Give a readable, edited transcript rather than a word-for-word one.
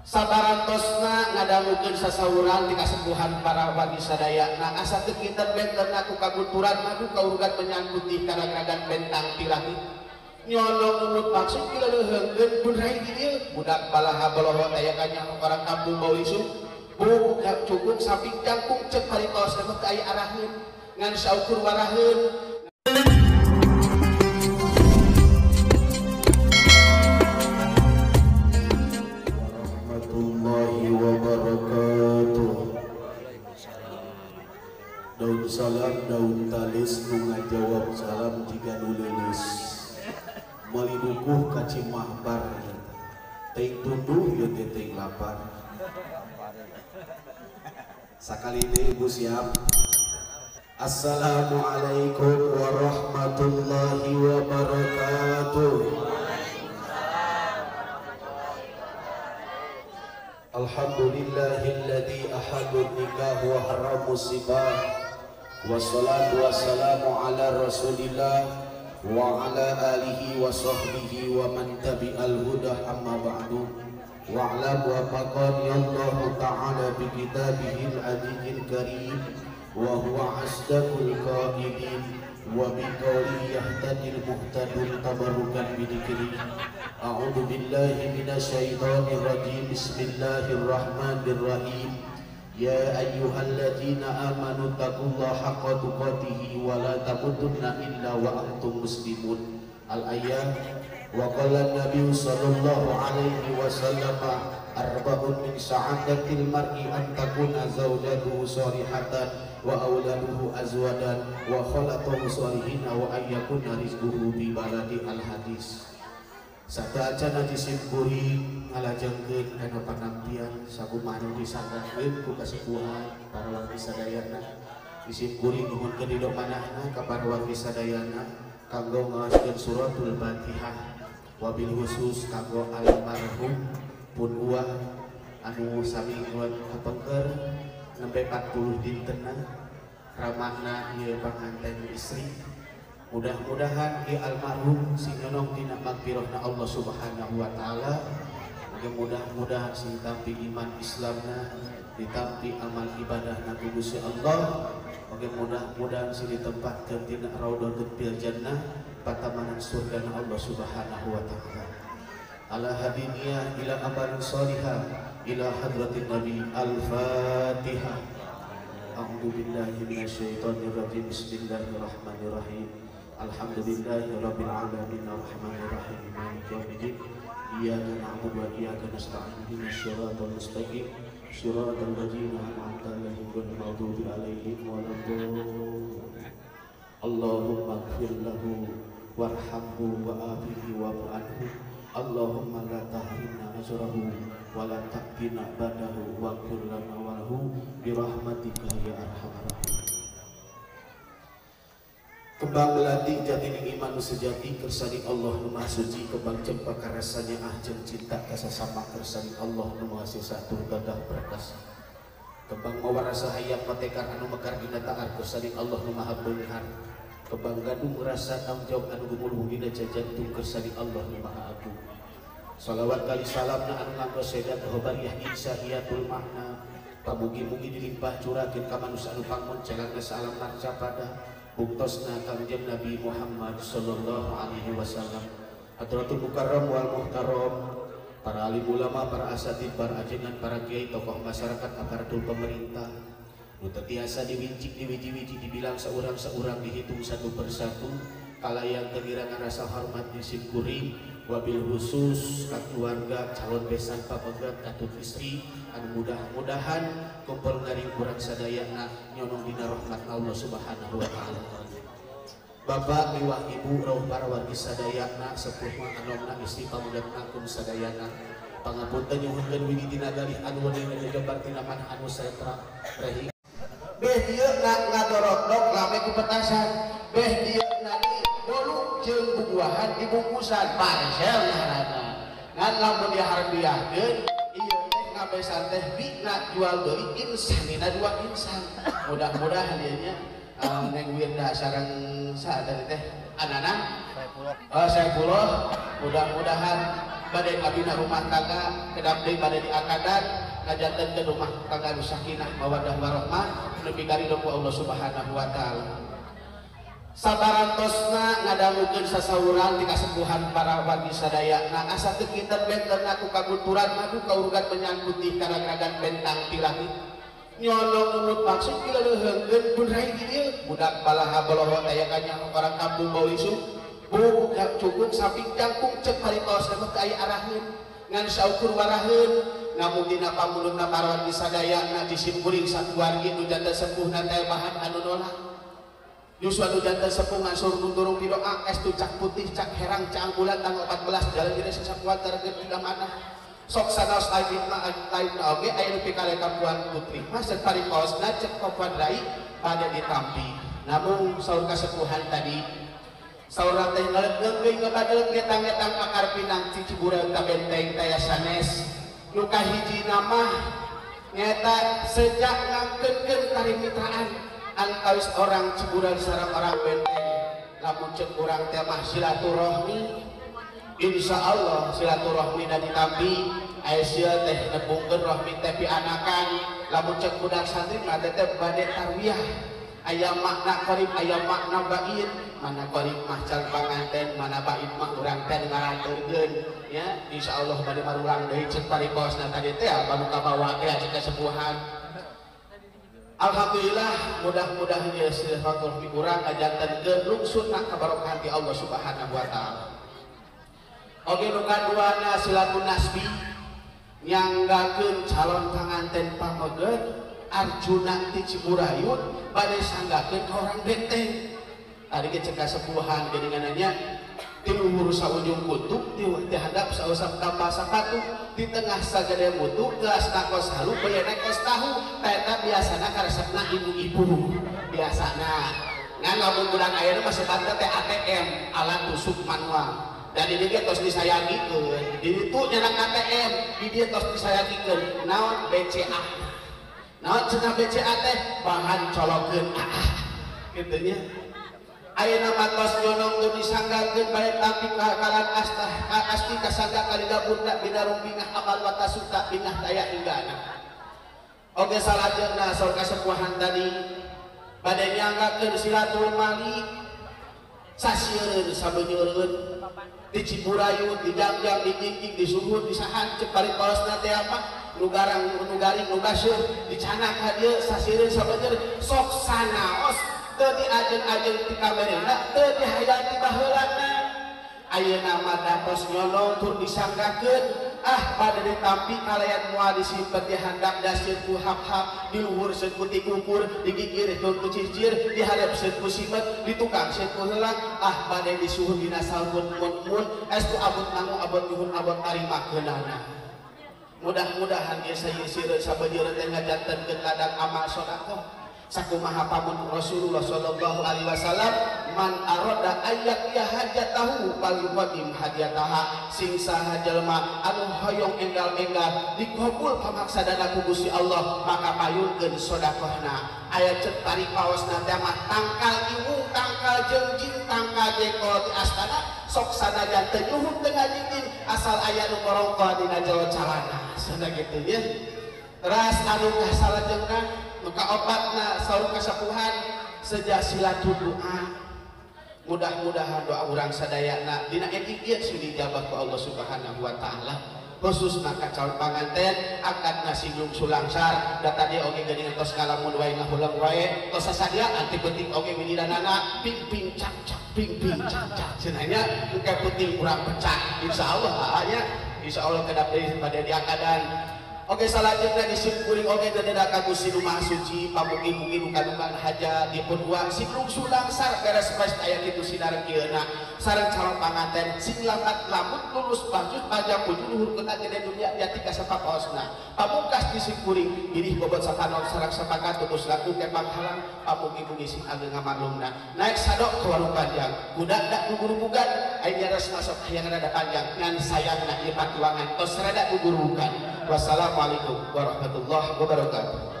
Sabarantosna ngadangukeun sasauran ti kasepuhan para wargi sadayana asa teu kinten benten aku kagunturan madu kaurugan menyan putih karagragan bentang tiraki nyolong umut maksud dileuheungkeun pun rai di dieu budak balaha boloho aya kanyaho orang kampung bau isu budak cukup samping jangkung cek paritos teh teu aya araheun ngan saukur waraheun. Daun salam, daun talis, nu ngajawab salam jika nu leuleus. Meuli dukuh ka Cimahpar, teuing tunduh ieu teh teuing lapar. Sakali deui Ibu siap. Assalamualaikum warahmatullahi wabarakatuh. Alhamdulillahilladzi ahadun nikah wa haramus sibah. Wassalatu wassalamu ala rasulillah wa ala alihi wa sahbihi wa man tabi'al huda amma ba'du. Wa'lam wa faqani Allahu ta'ala bi kitabihil azizil karim wa huwa asdaqul qaidin wa bi qawli yahtadil muhtadun tabarrukan bi dzikri. A'udzu billahi minasyaitonir rajim. Bismillahirrahmanirrahim. Ya ayyuhalladzina amanu taqullaha haqqa tuqatih wa la tamutunna illa wa antum muslimun. Al-ayat wa qala an-nabiy sallallahu alaihi wasallam arba'un min sa'adatil mar'i an takuna zawjatuhu salihatan wa auladuhu azwadan wa khalatuhu salihina wa an yakuna rizquhu bi baladi al-hadis. Sateuacan jisim kuring ngalajengkeun kana panampian sakumaha nu disanggakeun ku kasepuhan para wargi sadayana. Jisim kuring nyuhunkeun ridho manahna ka para wargi sadayana kanggo ngaoskeun suratul Fatihah wabil khusus kanggo almarhum pun uah anu sami kapengker nembe 40 dintenna ramana ieu panganten istri. Mudah-mudahan ieu almarhum sing nyonong dina magfirahna Allah Subhanahu wa taala. Mudah-mudahan sing tampi iman Islamna, ditampi amal ibadahna ku Gusti Allah. Oge mudah-mudahan sing ditempatkeun dina raudhatul fil jannah, patamanan surgana Allah Subhanahu wa taala. Ala hadiniyah ila amalin sholihah ila hadratin nabi. Al-Fatihah. A'udzu billahi minasyaitonir rajim. Bismillahirrahmanirrahim. Alhamdulillahi rabbil alamin arrahmanir rahim maliki yaumiddin. Iyyaka na'budu wa iyyaka nasta'in ihdinas siratal mustaqim siratal ladzina an'amta 'alaihim ghairil maghdubi 'alaihim waladdallin. Allahumma ighfir lahu warhamhu wa'afihi wa'fu anhu. Allahumma la tahrimna ajrahu wa la taqina ba'dahu waghfir lana wa lahu bi rahmatika ya arhamar rahimin. Kembang melati jatining iman nu sejati kersani Allah nu maha suci. Kembang cempaka rasanya ah jeung cinta kasasama kersani Allah nu maha sesa tur gagah perkasa. Kembang mawar rasa hayang matekar anu mekar dina taar kersani Allah nu maha beunghar. Kembang gadung rasa tanggung jawab anu gumuluh dina jajantung kersani Allah nu maha agung. Salawat kali salamna anu nganggo sedat hobariyah insahiyatul makna. Pamugi-mugi dilimpah curahkeun ka manusa anu pangmoncelanna salam marcapada buktosna Kangjeng Nabi Muhammad sallallahu alaihi wasallam. Hadratul mukarram wal muhtaram, para alim ulama, para asatid, para ajengan, para kiai, tokoh masyarakat, aparatur pemerintah nu teu tiasa diwincik, diwiji-wiji, dibilang seurang-seurang, dihitung satu persatu, kalayang teu ngirangan rasa hormat di kuring wabil khusus ka keluarga calon besan pamegat katut istri anu mudah-mudahan kumpul ngaring kurang sadayana nyonong dina rahmat Allah Subhanahu wa taala. Bapak miwah ibu rauh para wargi sadayana sepuh mah anomna istri pamegat akum sadayana. Pangapunten nyuhunkeun widi dina galih anu wening jabar tina manah anu saetra rehi. Beh dieu ngadorok-dok lame ku petasan. Beh dieu nadi dolu jeung bubuahan dibungkusan parcel ngaranna. Ngan lamun diharbiahkeun ieu teh ngabesan teh bina jual beli insanina dua insan. Mudah-mudahan ieu nya Neng Wirda sareng saha tadi teh anana Saepullah. Mudah-mudahan bade ngabina rumah tangga kedap deui bade diakadan ngajantenkeun rumah tangga nu sakinah mawaddah warahmah nepi ka ridho ku Allah Subhanahu wa taala. Sabarantosna ngadangukeun sasawuran ti kasepuhan para wargi sadayana asa teu kinten bentenna ku kagunturan madu kaurugan menyangkuti karagragan bentang ti langit nyolong umut maksud dileuheungkeun pun rai di dieu budak balaha boloho aya kanya orang kampung bau isu buka cukup samping jangkung cek paritos mah teu aya araheun ngan saukur waraheun namun dina pamulutna para wargi sadayana disimkuring sakuwargi nu janten sepuhna teh bahan anu nolak justru anu janten sepuh ngansur turung di doa es tu cak putih cak herang cak angkulan tanggal 14 jalan dina sasakuan target tidak mana sok sanaos lain oge aya nu pikale ka puan putri mah cek parikosna cek puan rai pada ditampi namun saur kasepuhan tadi saur teh ngaleungkeun ngabadeung ngetang-ngetang akar pinang Ciburayut ka benteng taya sanes nu kahiji mah nyata sejak ngangkeunkeun karimitraan antawis orang Ciburayut sareng orang benteng lamun cek urang teh mah silaturahmi insyaallah silaturahmi na ditampi aya sia teh nepungkeun rahmi teh pianakan lamun cek budak santri mah teh bade tarwiyah aya makna qarib aya makna baid mana qarib mah cal panganten mana baid mah urang teh ngaranteurkeun ya insyaallah bade marulang deui cek paribosna tadi teh baru kabawa teh cek kasepuhan. Alhamdulillah mudah-mudahan ieu silaturahmi urang ngajantenkeun lungsunna kabarokahan ti Allah Subhanahu wa taala. Oge nu kaduana silatun nasbi nyanggakeun calon panganten pameget Arjuna ti Ciburayut bade sanggakeun ka orang benteng. Tadi ge cek kasepuhan geuningannya ti luhur saujung kutub ti handap sausap tambah sapatu di tengah sagede mutu gelas kos halu beuyena kos tahu eta biasana karesepna ibu-ibu biasana ngan lamun budak ayeuna mah sebatna teh ATM alat tusuk manual dan di dieu tos disayagikeun di ditu nyanak ATM di dieu tos disayagikeun naon BCA naon cenah BCA teh bahan colokeun kitu nya. Ayeuna mah tos nyonong teu disanggakeun bade tampi kalan asti kasangga kalida bunda binarung bingah amal watasuta bingah daya hinggana. Oge salajengna saur kasepuhan tadi bade nyanggakeun silatul mali sasieun sabenyeureun di Ciburayut di Jangjang di Jingjing di Suhud di Sahan cek parikolosna teh apa nu garang nu garing nu baseuh dicanak ka dieu sasieun sabenyeureun sok sanaos teu diajeng-ajeng ti kamerena teu dihayati baheulana ayeuna mah datos nyolong tur disanggakeun ah bade ditampi kalayan moal disimpen di handap dasieun ku hap-hap di luhur seun ku tikukur di gigir ku cicir di hareup seun ku simet di tukang seun ku heulang ah bade disuhun dina salmun mun estu abot mangu abot nyuhun abot tarimakeunana. Mudah-mudahan ieu sayeusieun sabeujeureun teh ngajantenkeun ladang amal sedekah sakumaha pamun Rasulullah sallallahu alaihi wasallam man arada ayat ya hajatahu falyuqaddim hajataha sing saha jelema anu hoyong enggal-enggal dikabul pamaksadana ku Gusti Allah maka payunkeun sedekahna aya cek paripaosna teh mah tangkal iwung tangkal jengjing tangkal jengkol di astana sok sanajan teu nyuhun teu ngajingin asal aya nu morongko dina jero calana cenah kitu nya. Teras anu kasalajengna nu kaopatna saur kasepuhan seja silatul doa mudah-mudahan doa urang sadayana dina etik ieu sing dijabah ku Allah Subhanahu wa taala khususna ka calon panganten akadna sing lungsulangsar da tadi oge geuningan tos ngalamun wae ngahuleng wae tos sasadiaan ti penting oge wilidanana ping-ping cak-cak ping-ping cak-cak cenah nya engke penting urang pecah insyaallah nya insyaallah kedap deui bade diakadan. Oke salajengna disimkuring oge dededa ka Gusti nu Maha Suci pamugi-mugi nu kandungan haja dipun uang sing lungsulangsar beres pes aya kitu sinarengkeuna sareng calon panganten sing lambat lamun lulus bajus panjang bujur luhur kota gede dunia jati ka sapapaosna pamungkas disimkuring dirih bobot sapanon sareng sepakat tutus laku kepang halang pamugi-mugi sing ageng ngamaklumna naik sadok ke warung panjang kuda dak gugurubugan aya diaras masuk hayang rada panjang ngan sayangna ieu patuangan tos rada gugurubugan. Wassalamualaikum warahmatullahi wabarakatuh.